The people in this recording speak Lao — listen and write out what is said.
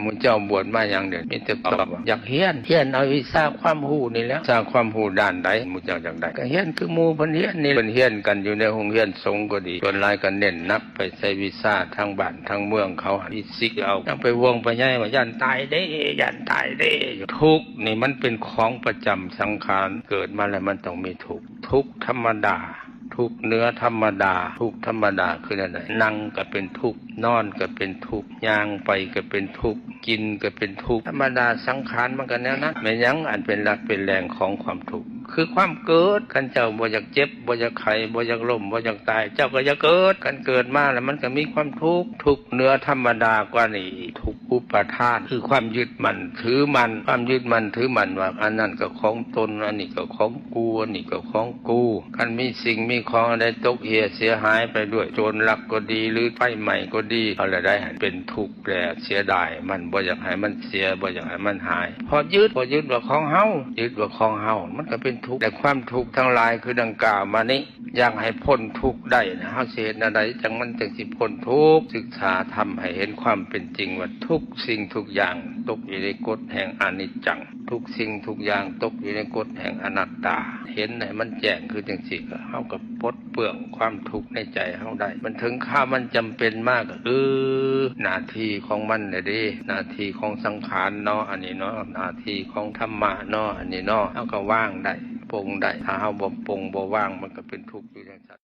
ໝູ່ເຈົ້າບວດມາຫຍັງເດ? ມີແຕ່ຕອບວ່າ ຢາກຮຽນ, ຮຽນເອົາວິຊາຄວາມຮູ້ນີ້ແຫຼະ. ວິຊາຄວາມຮູ້ດ້ານໃດໝູ່ເຈົ້າຢາກໄດ້? ກໍຮຽນຄືໝູ່ເພິ່ນຮຽນນີ້. ເພິ່ນຮຽນກັນຢູ່ໃນໂຮງຮຽນສົງກໍດີ, ສ່ວນຫຼາຍກໍເນັ້ນໜັກໄປໃສ່ວິຊາທາງບ້ານທາງເມືອງເຂົາ, ຟີຊິກເອົາ. ຍັງໄປຫ່ວງໄປໃຍວ່າ ຢ້ານຕາຍເດ້, ຢ້ານຕາຍເດ້. ທຸກນີ້ມັນເປັນຂອງປະຈຳສັງຂານ, ເກີດມາແລ້ວມັນຕ້ອງມີທຸກ. ທຸກທຳມະດາ, ທຸກເໜືອທຳມະດາ. ທຸກທຳມະດາຄືແນວໃດ? ນັ່ງກໍເປັນທຸກ, ນອນກໍເປັນທຸກ, ຍ່າງໄປກໍເປັນທຸກ, ກິນກໍເປັນທຸກ. ທຳມະດາສັງຂານມັນກໍແນວນັ້ນ. ແມ່ນຫຍັງອັນເປັນຫຼັກເປັນແຫຼ່ງຂອງຄວາມທຸກ? ຄືຄວາມເກີດ. ຄັນເຈົ້າບໍ່ຢາກເຈັບ, ບໍ່ຢາກໄຂ້, ບໍ່ຢາກລົ້ມ, ບໍ່ຢາກຕາຍ, ເຈົ້າກໍຢ່າເກີດ. ຄັນເກີດມາແລ້ວມັນກໍມີຄວາມທຸກ, ທຸກເໜືອທຳມະດາກວ່ານີ້, ທຸກອຸປາທານ ຄືຄວາມຍຶດໝັ້ນຖືໝັ້ນ. ຄວາມຍຶດໝັ້ນຖືໝັ້ນວ່າ ອັນນັ້ນກໍຂອງຕົນ, ອັນນີ້ກໍຂອງ ກູ, ອັນນີ້ກໍຂອງກູ. ຄັນມີສິ່ງມີຂອງອັນໃດຕົກເຮ່ຍເສຍຫາຍໄປດ້ວຍໂຈນລັກກໍດີ ຫຼືໄຟໄໝ້ກໍດີ ເອົາລະໄດ້ ເປັນທຸກແລ້ວ, ເສຍດາຍມັນ, ບໍ່ຢາກໃຫ້ມັນເສຍ, ບໍ່ຢາກໃຫ້ມັນຫາຍ. ເພາະຍຶດ, ເພາະຍຶດວ່າຂອງເຮົາ, ຍຶດວ່າຂອງເຮົາ, ມັນກໍເປັນທຸກ. ແລະຄວາມທຸກທັງຫຼາຍຄືດັ່ງກ່າວມານີ້, ຢາກໃຫ້ພົ້ນທຸກໄດ້ນະ, ເຮົາຊິເຮັດແນວໃດຈັ່ງມັນຈັ່ງຊິພົ້ນທຸກ? ສຶກສາທຳໃຫ້ເຫັນຄວາມເປັນຈິງວ່າ ທຸກສິ່ງທຸກຢ່າງຕົກຢູ່ໃນກົດແຫ່ງອະນິດຈັງ. ທຸກສິ່ງທຸກຢ່າງຕົກຢູ່ໃນກົດແຫ່ງອະນັດຕາ. ເຫັນໃຫ້ມັນແຈ້ງຄືຈັ່ງຊີ້ ກໍເຮົາກໍປົດເປື້ອງຄວາມທຸກໃນໃຈເຮົາໄດ້. ມັນເຖິງຄາວມັນຈຳເປັນມາ ກໍ ເອີ ໜ້າທີ່ຂອງມັນແຫຼະເດ້, ໜ້າທີ່ຂອງສັງຂານເນາະ ອັນນີ້ເນາະ, ໜ້າທີ່ຂອງທຳມະເນາະ ອັນນີ້ເນາະ. ເຮົາກໍວາງໄດ້, ປົງໄດ້. ຖ້າເຮົາບໍ່ປົງບໍ່ວາງ ມັນກໍເປັນທຸກຢູ່ຈັ່ງຊັ້ນ.